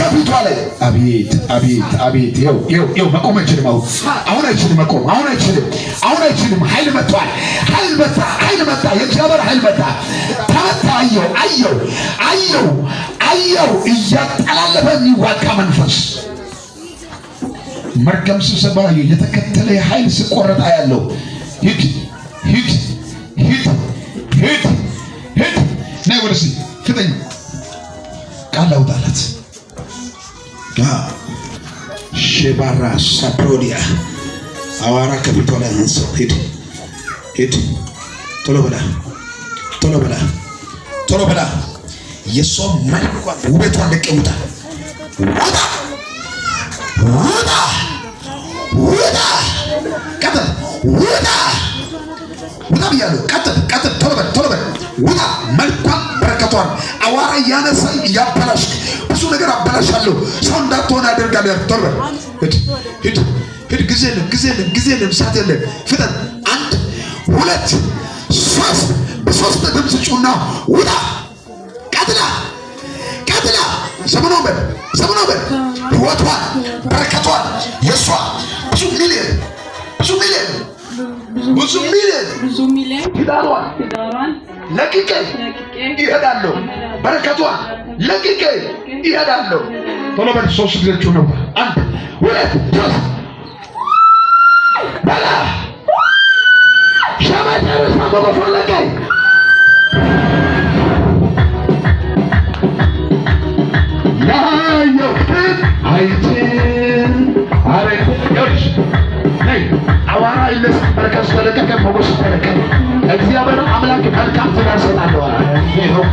ከፊቷ ላይ። አቤት አቤት አቤት! ይኸው ይኸው ይኸው፣ መቆም አይችልም። አሁን አሁን አይችልም መቆም፣ አሁን አይችልም፣ አሁን አይችልም። ኃይል መጥቷል። ኃይል መጣ፣ ኃይል መጣ፣ የእግዚአብሔር ኃይል መጣ። ተመታ። አየው አየው አየው አየው፣ እያጠላለፈ የሚዋጋ መንፈስ፣ መርገም ስብሰባ አየሁ። የተከተለ ኃይል ስቆረጣ ያለው። ሂድ ሂድ ሂድ ሂድ ሂድ፣ ነይ ወደዚህ ፍጠኝ። ቃል አውጣላት። ሼባራ ሳፕሮዲያ፣ አዋራ ከፊቷ ላይ አንሰው። ሂድ ሂድ፣ ቶሎ በላ ቶሎ በላ ቶሎ በላ። የእሷ መልኳን ውበቷን ለቀህ ውጣ ውጣ ውጣ ውጣ፣ ቀጥል፣ ውጣ ውጣ ብያለሁ። ቀጥል ቀጥል፣ ቶሎ በል ቶሎ በል ውጣ። መልኳን በረከቷን አዋራ እያነሳ እያበላሽ፣ ብዙ ነገር አበላሻለሁ፣ ሰው እንዳትሆን አደርጋለሁ። ቶሎ በል፣ ሂድ ሂድ ሂድ። ጊዜ የለም፣ ጊዜ የለም፣ ጊዜ የለም፣ ሰዓት የለም። ፍጠን። አንድ፣ ሁለት፣ ሶስት። በሶስት ድምፅ ጩና ውጣ። ቀጥላ ቀጥላ፣ ዘመኗ በል፣ ዘመኗ በል፣ ህይወቷን በረከቷን፣ የእሷ ብዙ ሚሊዮን፣ ብዙ ሚሊዮን፣ ብዙ ሚሊዮን፣ ብዙ ሚሊዮን፣ ትዳሯን ትዳሯን ለቅቄ ለቅቄ ይሄዳለሁ። በረከቷን ለቅቄ ይሄዳለሁ። ቶሎ በል፣ ሶስት ጊዜ ጩህ ነው። አንድ፣ ሁለት፣ ሶስት። በላ ሸመጨረሻ ሞገሷን ለቀይ። ያየሁትን አይቼ አረ ይኸውልሽ፣ ነይ። አዋራ ይነሳ፣ በረከት ስለለቀቀ፣ ሞገስ ተለቀቀ። እግዚአብሔር አምላክ መልካም ትዳር እሰጣለሁ አለ። ይኸው።